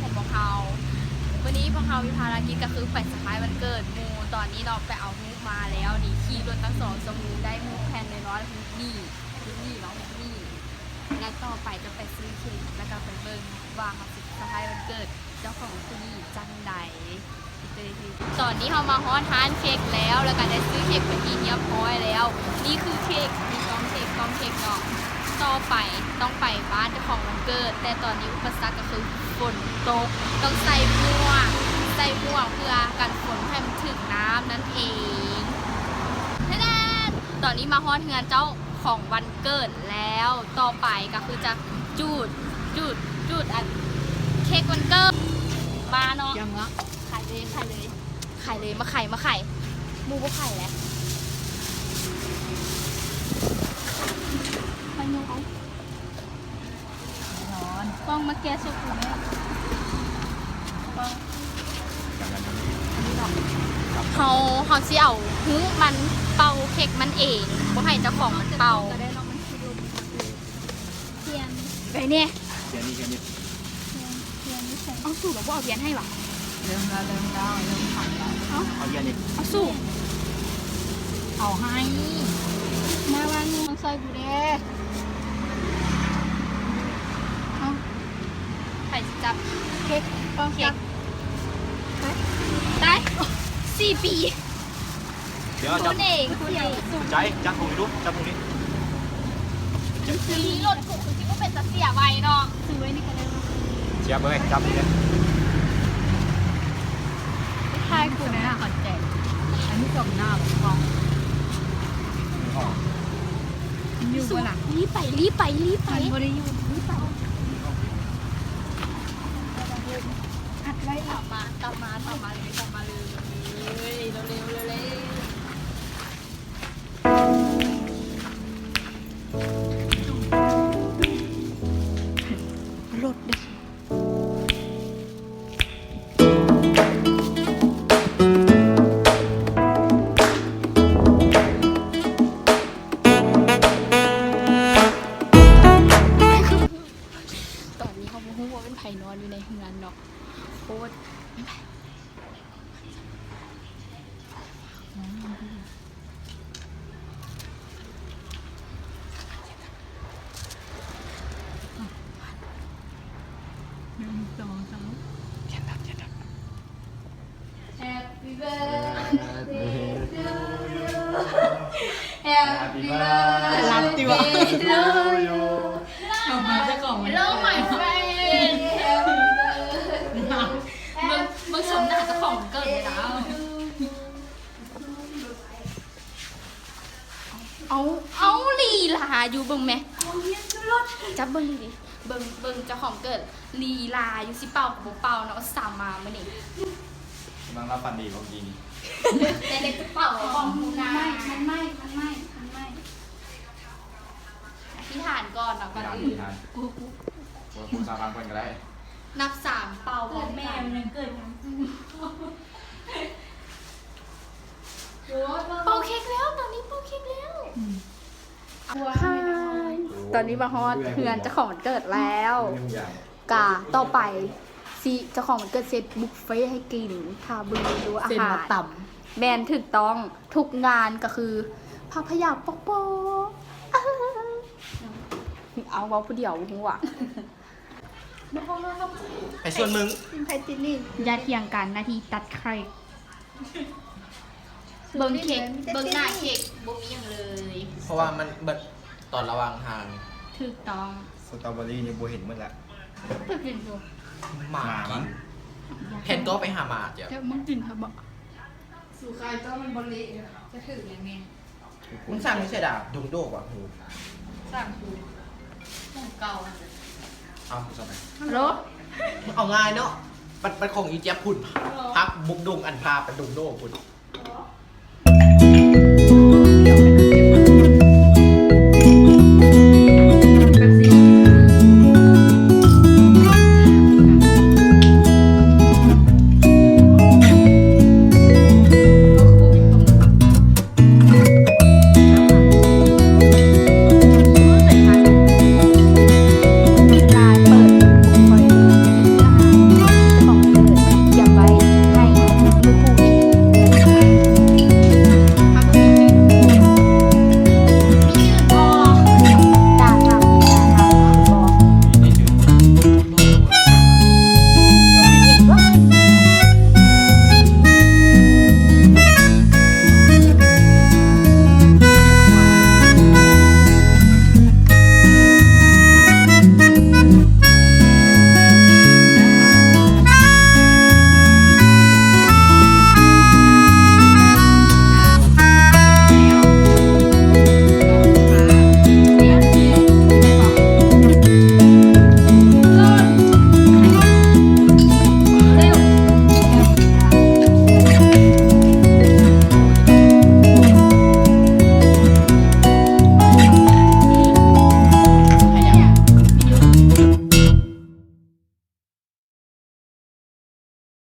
ຂອງພວກເຮົາ. ມື້ນີ້ພວກເຮົາມີພາລະກິດກໍຄືໄປເຊີໄພຣສ໌ວັນເກີດໝູ່. ຕອນນີ້ເນາະ ໄປເອົາຮູບມາແລ້ວນີ້ ຂີ່ລົດຕັ້ງສອງຊົ່ວໂມງ ໄດ້ຮູບແຜ່ນນ້ອຍໆ ຮູບນີ້ ຮູບນີ້ເນາະ ຮູບນີ້ ແລ້ວຕໍ່ໄປຈະໄປຊື້ເຄັກ ແລ້ວກໍໄປເບິ່ງວ່າເຮົາຊິເຊີໄພຣສ໌ວັນເກີດເຈົ້າຂອງຜູ້ນີ້ຈັ່ງໃດ. ຕອນນີ້ເຮົາມາຮອດຮ້ານເຄັກແລ້ວ ແລ້ວກໍໄດ້ຊື້ເຄັກເປັນທີ່ຮຽບຮ້ອຍແລ້ວ. ນີ້ຄືເຄັກ ມີກ່ອງເຄັກ ກ່ອງເຄັກເນາະ. ຕໍ່ໄປຕ້ອງໄປບ້ານເຈົ້າຂອງວັນເກີດ ແຕ່ຕອນນີ້ອຸປະສັກກໍຄືຝົນຕົກ ຕ້ອງໃສ່ໝວກ ໃສ່ໝວກເພື່ອກັນຝົນ ບໍ່ໃຫ້ມັນຖືກນ້ຳນັ້ນເອງ. ແທ້ໆ ຕອນນີ້ມາຮອດເຮືອນເຈົ້າຂອງວັນເກີດແລ້ວ. ຕໍ່ໄປກໍຄືຈະຈູດ ຈູດ ຈູດອັນເຄັກວັນເກີດ ມາເນາະ. ຍັງວະ ຂາຍເລີຍ ຂາຍເລີຍ ຂາຍເລີຍ ມາຂາຍ ມາຂາຍ. ໝູ່ບໍ່ຂາຍແລ້ວ ໄປຍົກເອົາ. ກ້ອງມາແກະສົບກູແດ່. ເຮົາ ເຮົາຊິເອົາຮູບມັນເປົ່າເຄັກມັນເອງ ບໍ່ໃຫ້ເຈົ້າຂອງມັນເປົ່າ. ໄປແດ່. ເອົາ ສູລະບໍ່ເອົາທຽນໃຫ້ຫວາ? ເລີ່ມແລ້ວ ເລີ່ມແລ້ວ ເລີ່ມຂັນແລ້ວ. ເອົາ ເອົາທຽນນີ້ ເອົາສູ ເອົາໃຫ້ ມາວາງມືມາຊ່ອຍກູແດ່. ເອົາ ໃຜຊິຈັບເຄັກ ເປົ່າເຄັກ. ຕາຍ ສີ່ປີ. ດຽວຈັບ ໃຈຈັບຂອງນີ້ດູ ຈັບຂອງນີ້. ມີລົດກູຄືຊິບໍ່ເປັນຕາເສຍໄວເນາະ. ເສຍເບີຍ ຈັບນີ້ເດ້. ຖ່າຍກູແດ່. ອັນນີ້ສອງໜ້າບໍ່? ຢູ່ບໍ່ລະ? ລີບໄປ ລີບໄປ ລີບໄປ. ມັນບໍ່ໄດ້ຢູ່ ລີບໄປ. ອັດໄວ້ ຕາມມາ ຕາມມາ ຕາມມາເລີຍ ຕາມມາເລີຍ ເລັວໆ ເລັວໆ. ລົດເດ້. ຕອນນີ້ເຮົາບໍ່ຮູ້ວ່າເປັນໃຜນອນຢູ່ໃນເຮືອນເນາະ. ໂຄດ ໜຶ່ງ ສອງ ສາມ. Happy birthday to you. Happy birthday to you. ເອົາມາເຈົ້າຂອງວັນເກີດ. Hello my friend. Happy birthday. ເບິ່ງ ເບິ່ງຊົມໜ້າເຈົ້າຂອງວັນເກີດແດ່ລາວ. ເອົາ ເອົາ ລີລາຢູ່ ເບິ່ງແມະ. ຈັບເບິ່ງດີໆ ເບິ່ງ ເບິ່ງເຈົ້າຂອງເກີດ ລີລາຢູ່ ຊິເປົ່າກໍບໍ່ເປົ່າເນາະ ອຸດສ່າມາມື້ນີ້. ກຳລັງຫຼັບຝັນດີບໍ່ກີ້ນີ້? ແຕ່ເດັກຈະເປົ່າບໍ່ຮູ້ນາ. ມັນໄໝ້ ມັນໄໝ້ ມັນໄໝ້ ມັນໄໝ້. ອະທິຖານກ່ອນເນາະ ກ່ອນອື່ນ ອະທິຖານ ໂອ້ໂຫ ບໍ່ ບໍ່ສາບານກ່ອນກໍໄດ້. ນັບສາມເປົ່າ ເກີດແມ່ມັນຍັງເກີດຫຍັງ? ເປົ່າເຄັກແລ້ວ ຕອນນີ້ເປົ່າເຄັກແລ້ວ. ອືມ ຮາຍ ຕອນນີ້ມາຮອດເຮືອນເຈົ້າຂອງວັນເກີດແລ້ວ. ກະຕໍ່ໄປຊິ ເຈົ້າຂອງວັນເກີດເຊັດບຸບເຟໃຫ້ກິນ ຖ້າເບິ່ງເມນູອາຫານ. ແມ່ນ ຖືກຕ້ອງ ທຸກງານກໍຄືພະພະຍາປອກໆ. ເອົາ ເວົ້າຜູ້ດຽວບໍ່ຮູ້ຫວາ? ໄປສວນມຶງ ຕິດໄຜຕິດໜີ້. ຢ່າຖຽງກັນ ໜ້າທີ່ຕັດເຄັກ. ເບິ່ງເຄັກ ເບິ່ງໜ້າເຄັກ ບໍ່ມີຫຍັງເລີຍ ເພາະວ່າມັນເບິດຕອນລະຫວ່າງທາງ. ຖືກຕ້ອງ. ສະຕໍເບີຣີນີ້ບໍ່ເຫັນໝົດລະ. ໄປກິນຢູ່ ໝາກິນ. ແທນກໍໄປຫາໝາເຈົ້າ. ເຈົ້າມັນກິນເຂົາບໍ່? ສູຂາຍຕໍ່ມັນບໍ່ເລະ ຈະຖືກຫຍັງແນ່? ມຶງສ້າງຢູ່ໃສດາ ດົງໂດກວ່າຫູ. ສ້າງຫູ ຂອງເກົ່າຫັ້ນ. ເອົາ ສະບາຍ. ໂລ ເອົາງ່າຍເນາະ ບັດ ບັດຂອງອີແຈັບພຸ້ນ ພັກບຸກດົງ ອັນພາໄປດົງໂດກພຸ້ນ.